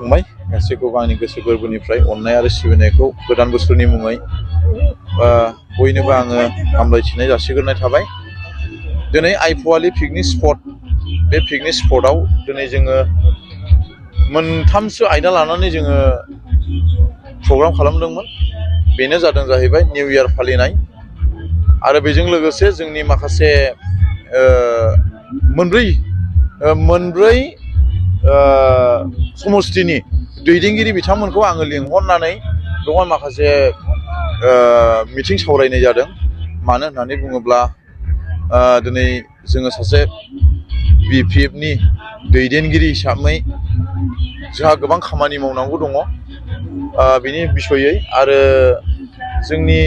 फंबाय गासैखौबो आंनि गोसो गोरबोनिफ्राय अननाय आरो सिबिनायखौ गोदान बोसोरनि मुङै बयनोबो आङो हामलायथिनाय जासिग्रोनाय थाबाय। दिनै आइफवालि पिकनिक स्पट बे पिकनिक स्पटआव दिनै जोङो मोनथामसो आयदा लानानै जोङो प्रग्राम खालामदोंमोन। बेनो जादों जाहैबाय निउ इयार फालिनाय आरो बेजों लोगोसे जोंनि माखासे मोनब्रै समष्टिनि दैदेनगिरि बिथांमोनखौ आङो लिंहरनानै बेवहाय माखासे मिटिं सावरायनाय जादों। मानो होननानै बुङोब्ला दिनै जोङो सासे BPFनि दैदेनगिरि हिसाबै जोंहा गोबां खामानि मावनांगौ दङ बिनि बिसयै आरो जोंनि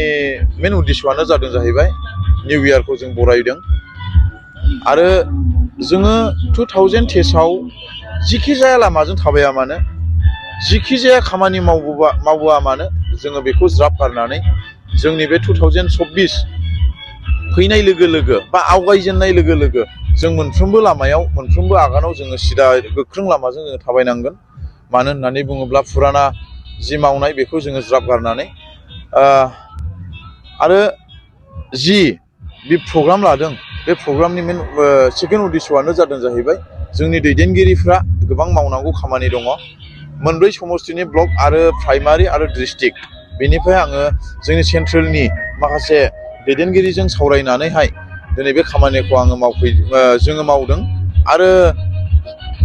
मेन उद्देश्यआनो जादों जाहैबाय निउ इयारखौ जों बरायदों आरो जोङो 2010आव जिखि जाया लामाजों थाबाया मानो जिखि जाया खामानि मावबोआ मानो जोङो बेखौ ज्राब गारनानै जोंनि बे 2024 फैनाय लोगो लोगो बा आवगायजेननाय लोगो लोगो जों मोनफ्रोमबो लामायाव मोनफ्रोमबो आगानाव जोङो सिदा गोख्रों लामाजों जोङो थाबायनांगोन। मानो होननानै बुङोब्ला फुराना जि मावनाय बेखौ जोङो ज्राब गारनानै आरो जि बे प्रग्राम लादों बे प्रग्रामनि मेन सेकेन्ड उद्देश्यआनो जादों जाहैबाय जोंनि दैदेनगिरिफ्रा गोबां मावनांगौ खामानि दङ। मोनब्रै समष्टिनि ब्लक आरो प्राइमारि आरो डिस्ट्रिक्ट बेनिफ्राय आङो जोंनि सेन्ट्रेलनि माखासे दैदेनगिरिजों सावरायनानैहाय दिनै बे खामानिखौ आङो जोङो मावदों आरो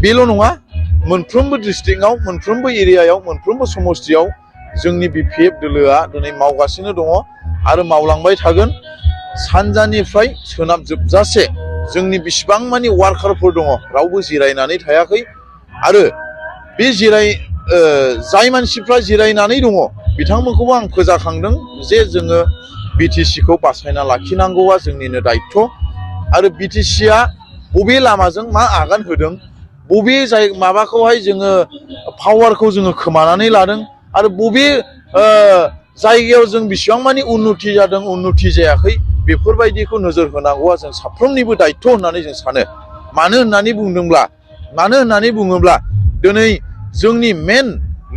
बेल' नङा मोनफ्रोमबो डिस्ट्रिक्टआव मोनफ्रोमबो एरियायाव मोनफ्रोमबो समष्टियाव जोंनि BPF दोलोआ दिनै मावगासिनो दङ आरो मावलांबाय थागोन। सानजानिफ्राय सोनाब जोबजासे जोंनि बेसेबां मानि वार्कारफोर दङ रावबो जिरायनानै थायाखै आरो बे जाय मानसिफ्रा जिरायनानै दङ बिथांमोनखौबो आं फोजाखांदों जे जोङो BTCखौ बासायना लाखिनांगौआ जोंनिनो दायथ' आरो BTCआ बबे लामाजों मा आगान होदों बबे माबाखौहाय जोङो पावारखौ जोङो खोमानानै लादों आरो बबे जायगायाव जों बेसेबां मानि उन्नति जादों उन्नति जायाखै बेफोरबायदिखौ नोजोर होनांगौआ जों साफ्रोमनिबो दायथ' होननानै जों सानो। मानो होननानै बुङोब्ला दिनै जोंनि मेन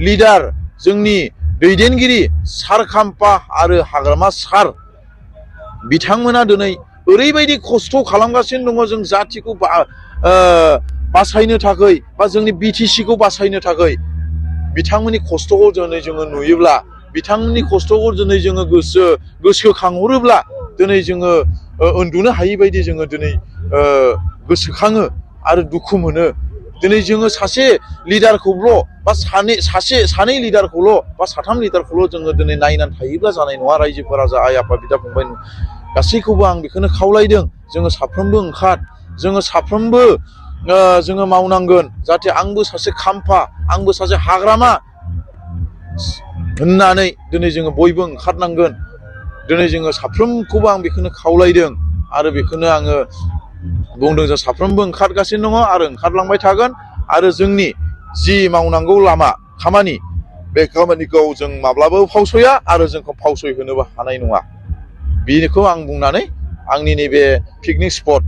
लिडार जोंनि दैदेनगिरि सार खाम्फा आरो हाग्रामा सार बिथांमोना दिनै ओरैबायदि खस्थ' खालामगासिनो दङ जों जाथिखौ बासायनो थाखाय बा जोंनि BTCखौ बासायनो थाखाय बिथांमोननि खस्थ'खौ दिनै जोङो नुयोब्ला बिथांमोननि खस्थ'खौ दिनै जोङो गोसोखांहरोब्ला दिनै जोङो उन्दुनो हायि बायदि जोङो दिनै गोसोखाङो आरो दुखु मोनो। दिनै जोङो सासे लिडारखौल' बा सानै लिडारखौल' बा साथाम लिडारखौल' जोङो दिनै नायनानै थायोब्ला जानाय नङा। रायजोफोरा जा आइ आफा बिदा फंबाय गासैखौबो आं बेखौनो खावलायदों जोङो साफ्रोमबो जोङो साफ्रोमबो जोङो मावनांगोन जाहाथे आंबो सासे खाम्फा आंबो सासे हाग्रामा होननानै दिनै जोङो बयबो ओंखारनांगोन। दिनै जोङो साफ्रोमखौबो आं बेखौनो खावलायदों आरो बेखौनो आङो बुंदों जों साफ्रोमबो ओंखारगासिनो दङ आरो ओंखारलांबाय थागोन आरो जोंनि जि मावनांगौ खामानि बे खामानिखौ जों माब्लाबाबो फावसया आरो जोंखौ फावसयहोनोबो हानाय नङा। बेखौ आं बुंनानै आंनि नैबे पिकनिक स्पट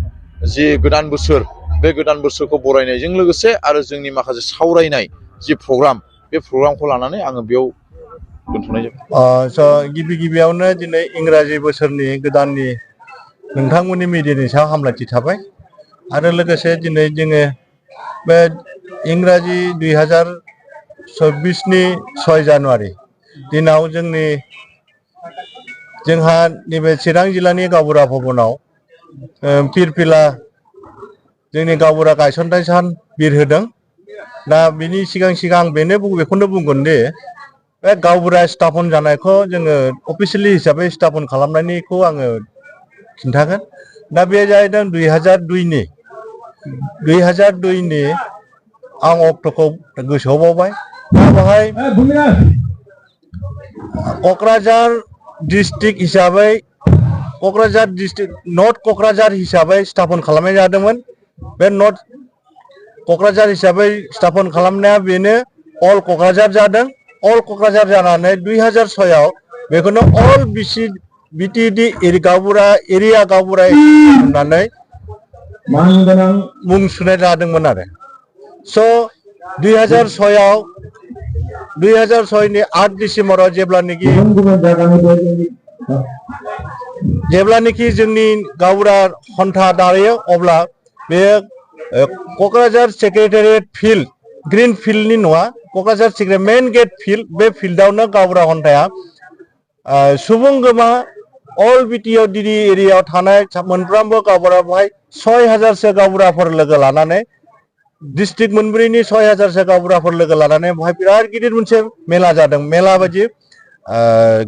जि गोदान बोसोर बे गोदान बोसोरखौ बरायनायजों लोगोसे आरो जोंनि माखासे सावरायनाय जि प्रग्राम बे प्रग्रामखौ लानानै आङो बेयाव दोनथ'नाय जाबाय। गिबियावनो दिनै इंराजि बोसोरनि गोदाननि नोंथांमोननि मिडियानि सायाव हामलायथि थाबाय आरो लोगोसे दिनै जोङो बे इंराजि 2024नि 6 जानुवारि दिनाव जोंहा नैबे चिरां जिल्लानि गावबुरा भबनाव फिरफिला जोंनि गावबुरा गायसनथाय सान बिरहोदों। दा बिनि सिगां बेखौनो बुंगोन दि बे गावबुरा स्थापन जानायखौ जोङो अफिसियेलि हिसाबै स्थापन खालामनायनिखौ आङो खिन्थागोन। दा बे जाहैदों 2002नि आं अक्ट'खौ गोसोआव बावबाय। दा बेवहाय क'क्राझार डिस्ट्रिक्ट हिसाबै नर्थ क'क्राझार हिसाबै स्थापन खालामनाय जादोंमोन। बे नर्थ क'क्राझार हिसाबै स्थापन खालामनाया बेनो अल क'क्राझार जादों। अल क'क्राझार जानानै 2006आव बेखौनो अल BTD गावबुरा एरिया गावबुरा होननानै मुं सुनाय जादोंमोन आरो। स' 2006आव 2006 नि 8 डिसेम्बराव जेब्लानोखि जोंनि गावबुरा खन्था दायो अब्ला बे क'क्राझार सेक्रेटारियेट फिल्ड ग्रीन फिल्डनि नङा क'क्राझार मेन गेट फिल्ड बे फिल्डआवनो गावबुरा खन्थाया सुबुं गोमा अल बिटिआर दिरि एरियायाव थानाय मोनफ्रोमबो गावबुरा बेवहाय 6000सो गावबुराफोर लोगो लानानै डिस्ट्रिक्ट मोनब्रैनि 6000सो गावबुराफोर लोगो लानानै बेवहाय बिराद गिदिर मोनसे मेला जादों मेला बायदि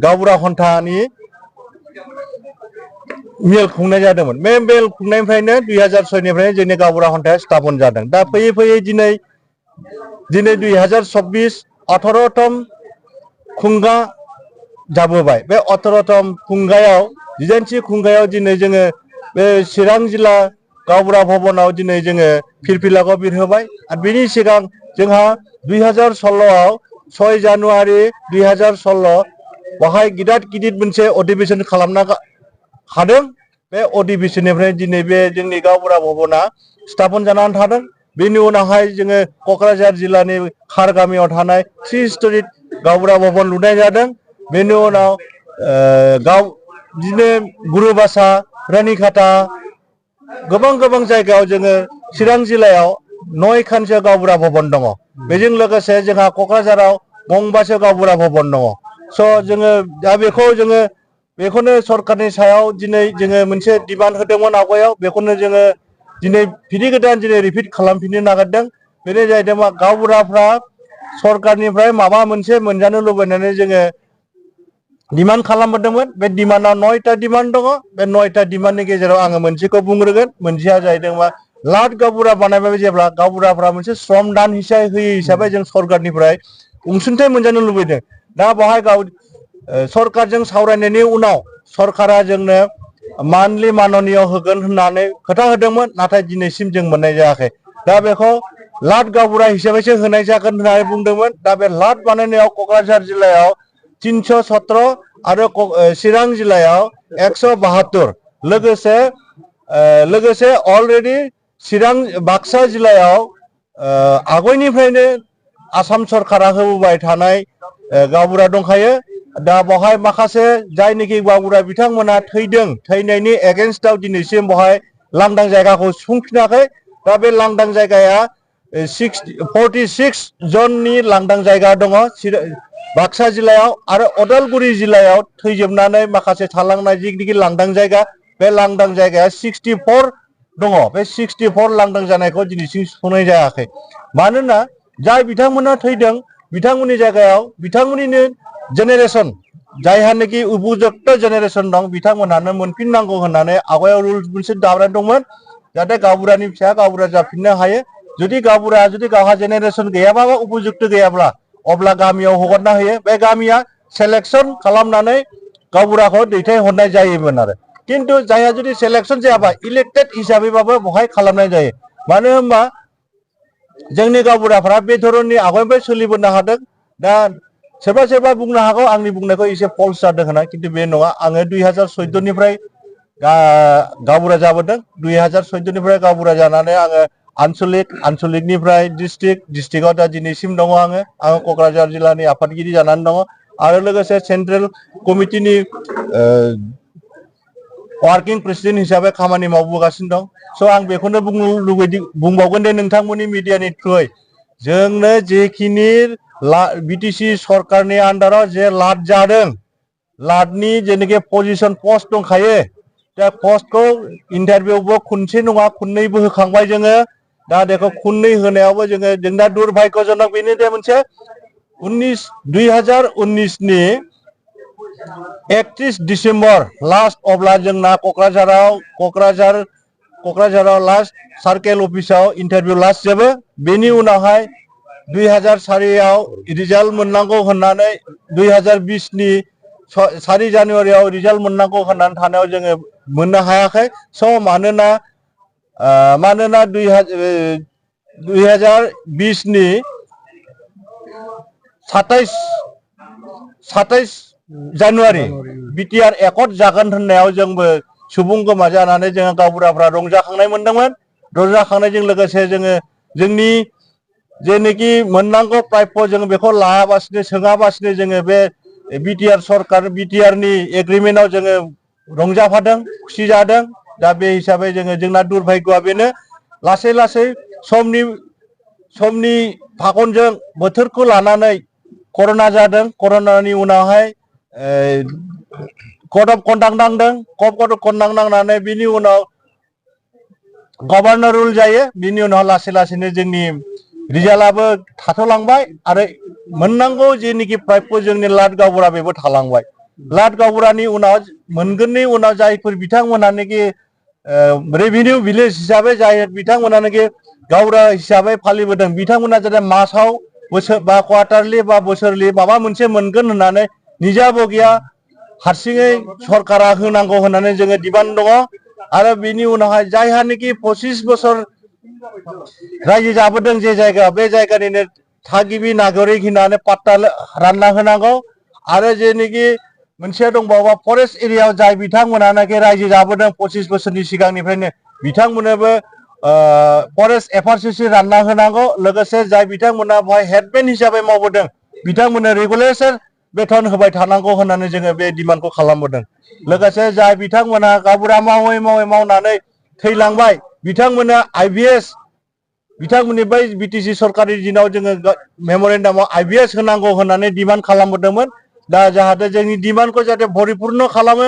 गावबुरा खन्थानि मेल खुंनाय जादोंमोन बे मेल खुंनायनिफ्रायनो 2006 निफ्राय जोंनि गावबुरा खन्थाया स्थापन जादों दा फैयै फैयै दिनै 2024 18तम खुंगा जाबोबाय बे 18तम खुंगायाव 19थि खुंगायाव दिनै जोङो बे चिरां जिल्ला गावबुरा भवनाव दिनै जोङो फिरफिलाखौ बिरहोबाय आरो बेनि सिगां जोंहा 2016आव 6 जानुवारि 2016 बेवहाय गिदिर मोनसे अधिवेशन खालामना हादों बे अधिवेशननिफ्राय दिनै बे जोंनि गावबुरा भवना स्थापन जानानै थादों बेनि उनावहाय जोङो क'क्राझार जिल्लानि खार गामियाव थानाय 3 स्ट'रि गावबुरा भवन लुनाय जादों बेनि उनाव बिदिनो गुरुबासा रानिखाता गोबां जायगायाव जोङो चिरां जिल्लायाव 9 खानसो गावबुरा भवन दङ बेजों लोगोसे जोंहा क'क्राझाराव गंबासो गावबुरा भवन दङ स' जोङो दा बेखौनो सरकारनि सायाव दिनै जोङो मोनसे डिमान्ड होदोंमोन आवगायाव बेखौनो जोङो दिनै फिन गोदान दिनै रिपिट खालामफिननो नागिरदों बेनो जाहैदों मा गावबुराफ्रा सरकारनिफ्राय माबा मोनसे मोनजानो लुबैनानै जोङो डिमान्ड खालामबोदोंमोन बे डिमान्डआव 9टा डिमान्ड दङ बे 9टा डिमान्डनि गेजेराव आङो मोनसेखौ बुंग्रोगोन मोनसेया जाहैदों मा लाट गावबुरा बानायबाय जेब्ला गावबुराफ्रा मोनसे श्रम दान हिसाबै जों सरकारनिफ्राय अनसुंथाइ मोनजानो लुबैदों दा बेवहाय सरकारजों सावरायनायनि उनाव सरकारा जोंनो मान्थलि माननीय होगोन होननानै खोथा होदोंमोन नाथाय दिनैसिम जों मोननाय जायाखै दा बेखौ लाट गावबुरा हिसाबैसो होनाय जागोन होननानै बुंदोंमोन दा बे लाट बानायनायाव क'क्राझार जिल्लायाव 317 आरो चिरां जिल्लायाव 172 लोगोसे अलरेडि चिरां बाक्सा जिल्लायाव आगयनिफ्रायनो आसाम सरकारा होबोबाय थानाय गावबुरा दंखायो दा बेवहाय माखासे जायनोखि गावबुरा बिथांमोना थैदों थैनायनि एगेन्स्टआव दिनैसिम बेवहाय लांदां जायगाखौ सुफुंफिनाखै दा बे लांदां जायगाया 46 जननि लांदां जायगा दङ बाक्सा जिल्लायाव आरो उदालगुरि जिल्लायाव थैजोबनानै माखासे थालांनाय जिखिनि लांदां जायगा बे लांदां जायगाया 64 दङ बे 64 लांदां जानायखौ दिनैसिम सुफुंनाय जायाखै मानोना जाय बिथांमोना थैदों बिथांमोननि जायगायाव बिथांमोननिनो जेनेरेशन जायहानोखि उपयुक्त जेनेरेशन दं बिथांमोनहानो मोनफिननांगौ होननानै आवगायाव रुल्स मोनसे दानाय दंमोन जाहाथे गावबुरानि फिसाया गावबुरा जाफिननो हायो जुदि गावहा जेनेरेशन गैयाबा उपयुक्त गैयाब्ला अब्ला गामियाव हगारना होयो बे गामिया सेलेक्शन खालामनानै गावबुराखौ दैथायहरनाय जायोमोन आरो किन्तु जायहा जुदि सेलेक्शन जायाबा इलेक्टेड हिसाबैबाबो बेवहाय खालामनाय जायो मानो होनबा जोंनि गावबुराफ्रा बे धरननि आवगायनिफ्राय सोलिबोनो हादों दा सोरबा बुंनो हागौ आंनि बुंनायखौ एसे फल्स जादों होनना किन्तु बे नङा आङो 2014 निफ्राय गावबुरा जाबोदों 2014 निफ्राय गावबुरा जानानै आङो आनसलिकनिफ्राय डिस्ट्रिक्टआव दा दिनैसिम दङ आङो क'क्राझार जिल्लानि आफादगिरि जानानै दङ आरो लोगोसे सेन्ट्रेल कमिटिनि वार्किं प्रेसिडेन्ट हिसाबै खामानि मावबोगासिनो दं स' आं बेखौनो बुंबावगोन दे नोंथांमोननि मिडियानि थ्रुयै जोंनो जेखिनि बिटिसि सरकारनि आन्डाराव जे लाट जादों लाटनि जेनोखि पजिशन पस्ट दंखायो दा पस्टखौ इन्टारभिउबो खनसे नङा खननैबो होखांबाय जोङो दा बेखौ खननै होनायावबो जोंना दुर्भाग्यजनक बेनो दे मोनसे 2019 नि 31 डिसेम्बर लास्ट अब्ला जोंना क'क्राझाराव लास्ट सार्केल अफिसाव इन्टारभिउ लास्ट जोबो बेनि उनावहाय 2004 आव रिजाल्ट मोननांगौ होननानै 2020 नि 4 जानुवारियाव रिजाल्ट मोननांगौ होननानै थानायाव जोङो मोननो हायाखै स' मानोना 2020 नि 27 जानुवारि बिटिआर एकर्ड जागोन होननायाव जोंबो सुबुं गोमा जानानै जोङो गावबुराफ्रा रंजाखांनाय मोनदोंमोन रंजाखांनायजों लोगोसे जोङो जोंनि जेनोखि मोननांगौ प्राप्य जों बेखौ लायाबासिनो सोङाबासिनो जोङो बे बिटिआर सरकार बिटिआरनि एग्रिमेन्टआव जोङो रंजाफादों खुसि जादों दा बे हिसाबै जोंना दुर्भाग्यआ बेनो लासै लासै समनि फाखनजों बोथोरखौ लानानै कर'ना जादों कर'नानि उनावहाय कड अफ कन्डाक्ट नांदों कड अफ कन्डाक्ट नांनानै बिनि उनाव गभर्नर रुल जायो बिनि उनाव लासै लासैनो जोंनि रिजाल्टआबो थाथ'लांबाय आरो मोननांगौ जेनिखि प्राप्य जोंनि लाट गावबुरा बेबो थालांबाय लाट गावबुरानि उनाव मोनगोननि उनाव जायफोर बिथांमोनानोखि रेभिनिउ भिलेज हिसाबै जाय बिथांमोनानोखि गावबुरा हिसाबै फालिबोदों बिथांमोना जाहाथे मासाव बोसोर बा क्वार्टारलि बा बोसोरलि माबा मोनसे मोनगोन होननानै निजा बगिया हारसिङै सरकारा होनांगौ होननानै जोङो डिमान्ड दङ आरो बिनि उनावहाय जायहानिखि 25 बोसोर रायजो जाबोदों जे जायगा बे जायगानिनो थागिबि नागरिक होननानै पाट्टा रानना होनांगौ आरो जेनोखि मोनसे दंबावो फरेस्ट एरियायाव जाय बिथांमोनानोखि रायजो जाबोदों 25 बोसोरनि सिगांनिफ्रायनो बिथांमोननोबो फरेस्ट एफआरसिसि रानना होनांगौ लोगोसे जाय बिथांमोना बेवहाय हेडमेन हिसाबै मावबोदों बिथांमोननो रेगुलेशन बेथन होबाय थानांगौ होननानै जोङो बे डिमान्डखौ खालामबोदों लोगोसे जाय बिथांमोना गावबुरा मावै मावै मावनानै थैलांबाय बिथांमोना आइबिएस बिथांमोननि बै बिटिसि सरकारनि दिनाव जोङो मेम'रेन्डामाव आइबिएस होनांगौ होननानै डिमान्ड खालामबोदोंमोन दा जाहाथे जोंनि डिमान्डखौ जाहाथे परिपुर्ण खालामो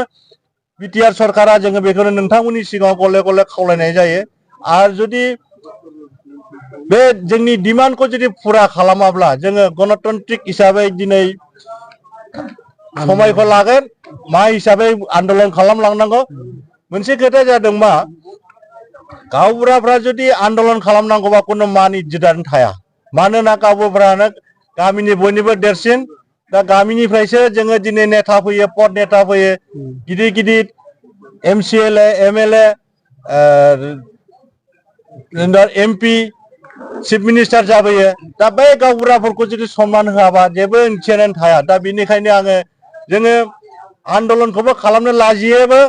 बिटिआर सरकारा जोङो बेखौनो नोंथांमोननि सिगाङाव गले गले खावलायनाय जायो आरो जुदि बे जोंनि डिमान्डखौ जुदि फुरा खालामाब्ला जोङो गणतान्त्रिक हिसाबै दिनै समायखौ लागोन मा हिसाबै आन्दलन खालामलांनांगौ मोनसे खोथाया जादों मा गावबुराफ्रा जुदि आन्दलन खालामनांगौबा खुनु मान इज्जतआनो थाया मानोना गावबुराफ्रानो गामिनि बयनिबो देरसिन दा गामिनिफ्रायसो जोङो दिनै नेता फैयो पद नेता फैयो गिदिर गिदिर MCLA MLA MP chief minister जाबोयो दा बै गावबुराफोरखौ जुदि सनमान होआबा जेबो ओंथियानो थाया दा बेनिखायनो जोङो आन्दलनखौबो खालामनो लाजियोबो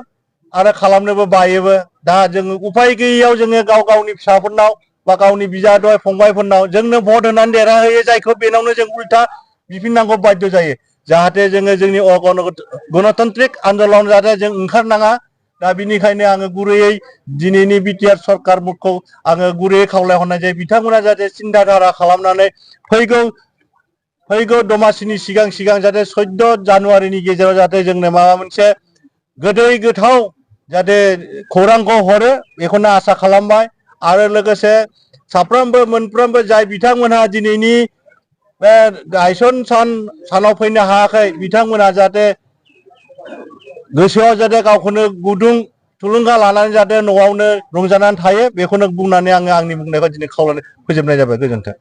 आरो खालामनोबो बायोबो दा जोङो उफाय गैयैयाव जोङो गाव गावनि फिसाफोरनाव बा गावनि बिजादै फंबायफोरनाव जोंनो भट होनानै देरहाहोयो जायखौ बेनावनो जों उल्था बिफिननांगौ बाध्य जायो जाहाथे जोङो जोंनि गणतान्त्रिक आन्दलन जाहाथे जों ओंखारनाङा दा बिनिखायनो आङो गुरैयै दिनैनि बिटिआर सरकारखौ आङो गुरैयै खावलायहरनाय जायो बिथांमोना जाहाथे सिन्था धारा खालामनानै फैगौ दमासिनि सिगां जाहाथे 14 जानुवारिनि गेजेराव जाहाथे जोंनो माबा मोनसे गोदै गोथाव जाहाथे खौरांखौ हरो बेखौनो आसा खालामबाय आरो लोगोसे साफ्रोमबो मोनफ्रोमबो जाय बिथांमोनहा दिनैनि बे गायसन सानाव फैनो हायाखै बिथांमोनहा जाहाथे गोसोआव जाहाथे गावखौनो गुदुं थुलुंगा लानानै जाहाथे न'आवनो रंजानानै थायो बेखौनो बुंनानै आङो आंनि बुंनायखौ दिनै खावलायनाय फोजोबनाय जाबाय गोजोन्थों।